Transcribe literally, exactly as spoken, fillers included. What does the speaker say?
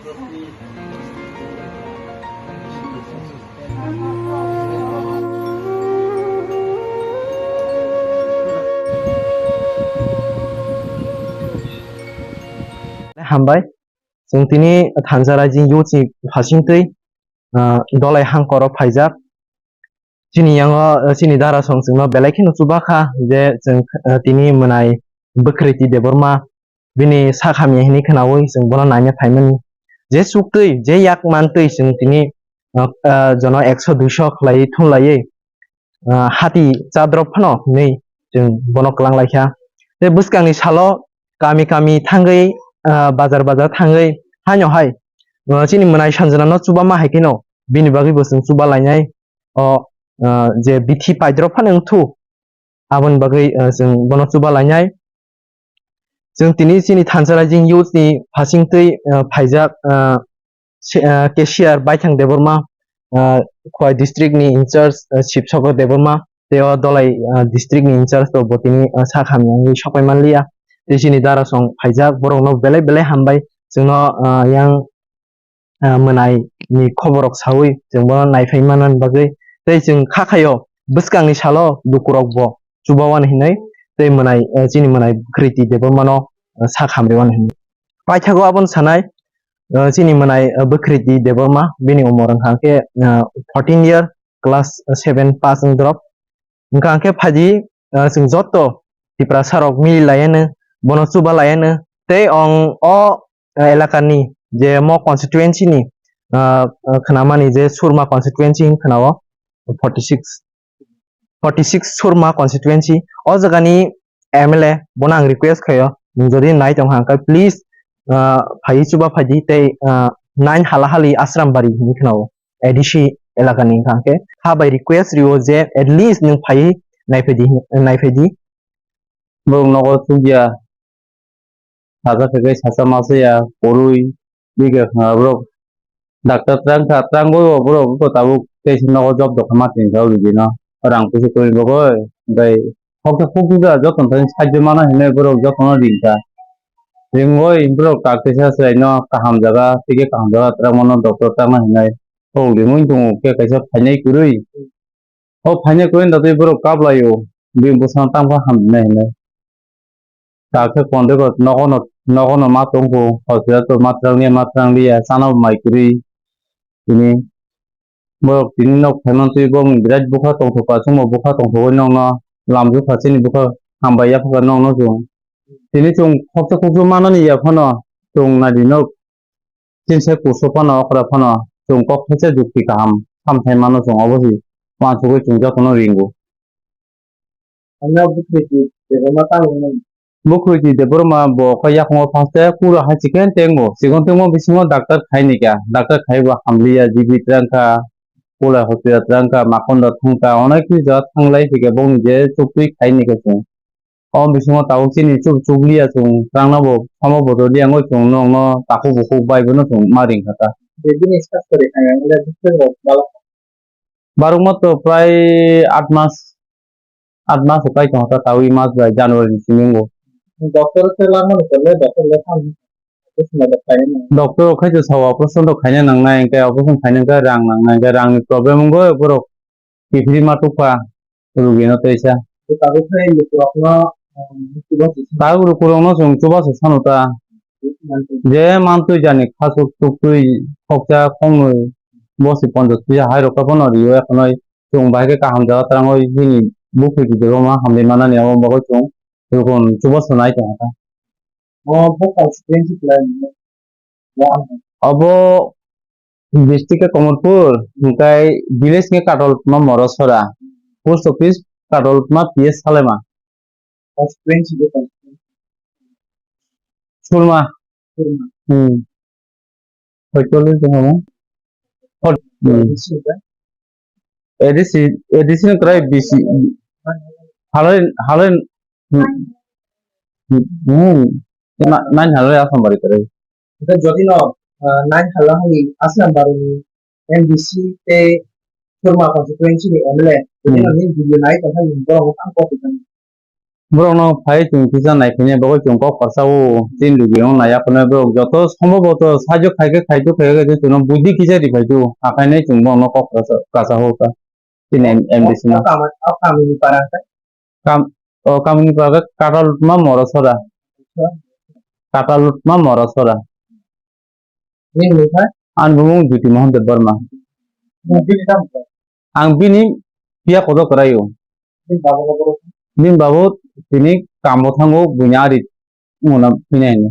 Hambai, chwng tini thansa raijing youth ni phasingtwi, ah, Dolai hangkoro phaijak. Chini yango, eh, chini dara song chwngno belai kheno chuba kha je chwng, eh, tini mwnai Bwkhriti Debbarma bini sak hamya hwnwi khwnaui chwng bono naina phaimani. Je chuktwi, je yak mantwi chwng tini, eh, eh, jono ekso duiso khlaiwi thumlaiwi, eh, hati chadrop phano hwnwi chwng bono kwlang lai kha. Tei bwskangni salo kami kami thangwi, eh, bazar bazar thangwi haino hai, eh, chini mwnai Sanjana no chuba ma hai kheno bini bagwi bo chwng chuba lainai. O, ah, je bithi paidrop phano wngthu, aboni bagwi, ah, chwng bono chuba lainai. Chwng tini chini thansa raijing youth ni phasingtwi, ah, phaijak, ah, se-, ah, cashier Baithang Debbarma, ah, Khowai district ni in charge, ah, Shivshankar Debbarma, tei o Dolai, ah, district ni in charge to bo tini, ah, sak hamya wngwi sokpai manliya. Tei chini dara song phaijak, borok no belai belai hambai chwngno, ah, yang ah, mwnai ni khobor rok saui chwng bono naiphai manani bagwi tei chwng kha khaio bwskangni salo lukurok bo chubawani hinwi tei mwnai, ah, chini mwnai Bwkhriti Debbarmano, ah, sak hamriwani hinwi. Paithago abono sanai, ah, chini mwnai, ah, Bwkhriti Debbarma bini umor wngkha khe, ah, fourteen year, class seven pass wng drop. Wngkha khe phaidi, ah, chwng joto Tiprasa rok mili laiano, bono chuba laiano, tei ong o, ah, elakani je mo constituency ni, ah, ah, khwnamani je Surma constituency hin khwnao forty six, forty six Surma constituency, o jagani M L A bono ang request khaio, jodi nai tong kha, please, ah, phai chuba phaidi tei, ah, nine Halahali Asrambari hinwi khwnao. A D C elakani wngkha khe kha bai request rio je at least nwng phai naiphai di, naiphai di. Borok nogo chukya, sacha khe sacha masaya, kwrwi, bikha khna borok doctor twlang kha, twlangwi bo borok wngkha tabuk tei se nogo job dokha ma tini kha uri dino, rang puisa kwrwi bagwi, tei hokhe hukjak joto thani side mano hinwi borok jotono ring kha. Ringwi borok tak teisa chwraino kaham jaga, tei khe kaham jaga twlangmano doctor twlangna hinwi. O ringwi tongo khe kaisa phainai kwrwi. O phainai kwrwi wngkha tei borok kap laio. Bini bwsano tamo khe hamjwnai hinwi. Tak khe konde bo nogono, nogono ma tongkho, hospital to ma twlangya, ma twlangya, chana bo mai kwrwi. Tini borok tini nok phaimantwi bo birat bwkha tongthok, kasungma bwkha tongthogwi nokno lamjwkha chini bwkha hambai yaphakha nokno chwng. Tini chwng khoksa khoksa manani yaphano chwng naidi nok chini sai kusu phano okra phano chwng kok thaisa jukti kaham samthai mano chwng obo se uansugwi chwng jotono ringo. Ano Bwkhriti Debbarma tamo hwnwi. Bwkhriti Debbarma bo khe yakung o first e kura hai chicken tengmo, chicken tengmo bisingo doctor khai ni kha, doctor khai bo hamliya, G B twlang kha, Kolai hospital twlang kha, Makonda thang kha, onek kisa thang lai phi kha, bongni je chuktwi khai ni kha chwng. O bisingo tabuk chini chuk chukliya chwng, twlangna bo samo bodo liya wngwi chwng nokno takhuk bukhuk bai bono chwng ma ring kha ta. Je bini sastori kha yang le bwswk rok bala. Barukma to prai aat mas, aat mas o kai tong kha, tabuk e mas bai January ni simi wngo. Doctor se langmani tole doctor le thang operation rok khaina nang. Doctor rok khai to sao operation rok khaina nangnai, hwnkhe operation khaina hwnkhe rang nangnai, hwnkhe rang ni problem wngwi borok kiphilwi ma tukha rugi no teisa. Tabuk khai lukurokno, um, chubachu. Tabuk lukurokno chwng chubachu sano ta. Je mantwi jani khasuk tuktwi khoksa khongnwi bosi ponchash puisa hai rok phano rio, ekhonoi chwng bahai khe kaham jaga twlangwi bini Bwkhriti Debbarma hamri manani abo bagwi chwng rukun chubachu nai tongkha. O bo constituency kwlai ni. Obo district khe Kamalpur, hwnkhe village khe Katalpuma Morosora, post office Katalpuma P S Salema. Constituency de constituency. Surma. Surma. Hmm. Hoitoli tongmo. Hot. Hmm. A D C de? A D C, A D C ni kwrai B C. Halai, halai. Hmm. Hmm. Na, nine halai Asambari kwrai. Hwnkhe jodi no, ah, nine halai Asambari ni M D C tei Surma constituency ni M L A, jodi no, hmm, nini video nai tongkha, nini borok no tamo kok tong. Borokno phai chwng kisa naiphainai bagwi chwng kok kwrsa o, chini logirok naiya phano borok joto sombhoboto sajwk khaikhe khaitu khaikhe chwngno buddhi kisa riphaitu, hakhainai chwng bono kok kwrsa kasa o kha. Chini M D C no. Kam-, o kamini para khe? Kam-, o kamini para khe Katalutma Morosora. Katalutma Morosora. Nini mung kha? Ani bumung Jyoti Mohan Debbarma. Nini bini tamo kha? Ang bini piya kodo kwraio. Bini babo kodo? Bini babo tini kamo thango buini ari wngna phina hinwi.